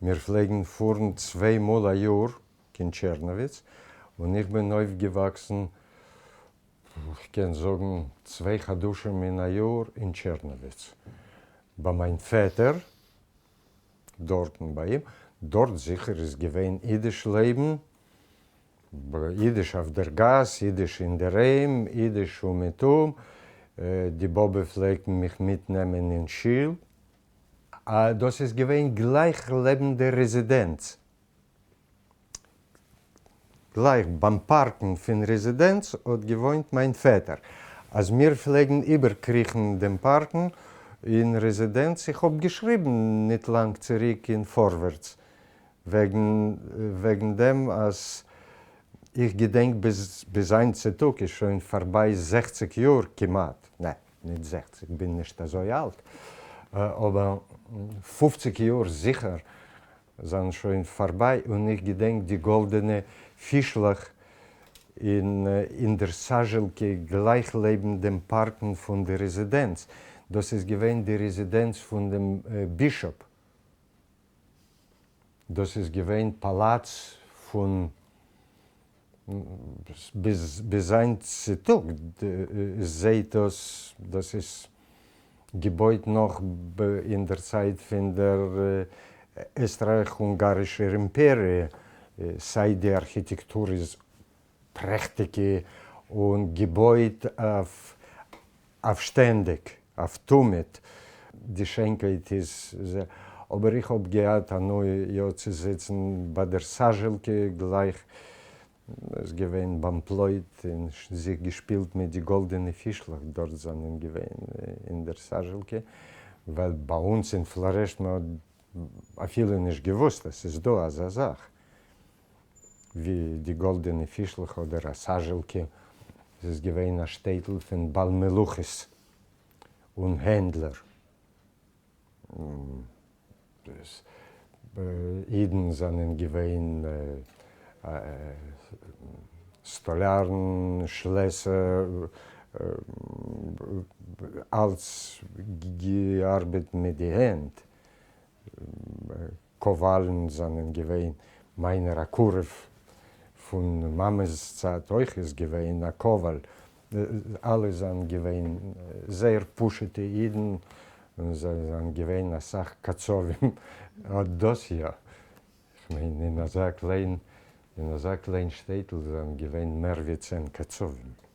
מיר פלעגן פארן צוויי מאל א יאר קיין טשערנאוויץ, און איך בין אויפגעוואקסן, כ'קען זאגן, צוויי חדשים אין א יאר אין טשערנאוויץ, ביי מיין פעטער, דארטן ביי אים, דארט זיכער איז געווען אידיש לעבן, אידיש אויף דער גאס, אידיש אינדערהיים, אידיש אומעטום, די באבע פלעגט מיך מיטנעמען אין שיל, דאס איז געווען גלייך לעבן דער רעזידענץ, גלייך ביים פארקן פון רעזידענץ האט געוואוינט מיין פעטער, אז מיר פלעגן איבערקריכן דעם פארקן אין רעזידענץ, איך האב געשריבן ניט לאנג צוריק אין פארווערטס וועגן וועגן דעם אז איך געדענק ביז ביז היינט צו טאג איז שוין פארביי 60 יאר כמעט, נע ניט 60 בין נישט אזוי אלט, אבער 50 יאר זיכער זענען שוין פארביי און איך געדענק די גאלדענע פישלעך אין אין דער סאזשעלקע גלייך לעבן דעם פארקן פון די רעזידענץ, דאס איז געווען די רעזידענץ פון דעם בישאפ, דאס איז געווען פאלאץ פון ביז היינט צו טאג זעהט דאס דאס איז געבויט נאך אין דער צייט פון דער עסטרייך-אונגארישער אימפעריע, סיי די ארכיטעקטור איז פרעכטיגע און געבויט אויף אויף שטענדיג, אויף תמיד, די שיינקייט איז זע, אבער איך האב געהאט הנאה יא צו זיצן ביי דער סאזשעלקע גלייך איז געווען ביים פלויט און זיך געשפילט מיט די גאלדענע פישלעך דארט זענען געווען אין דער סאזשעלקע, ווייל ביי אונז אין פלארעשט מען האט אפילו נישט געוואוסט אז ס'איז דא אזא זאך ווי די גאלדענע פישלעך אדער א סאזשעלקע, ס'איז געווען א שטעטל פון בעל מלאכות און הענדלער. אידן זענען געווען סטאליארן, שלעסער, אלץ געארבעט מיט די הענט, קאוואלן זענען געווען מיינער א קרוב פון מאמע'ס צד אויך איז געווען א קאוואל, אלע זענען געווען זייער פשוטע אידן און זיי זענען געווען אסאך קצבים, אט דאס יא, כ'מיין אין אזא קליין אין אזא קליין שטעטל זענען געווען מער ווי צען קצבים.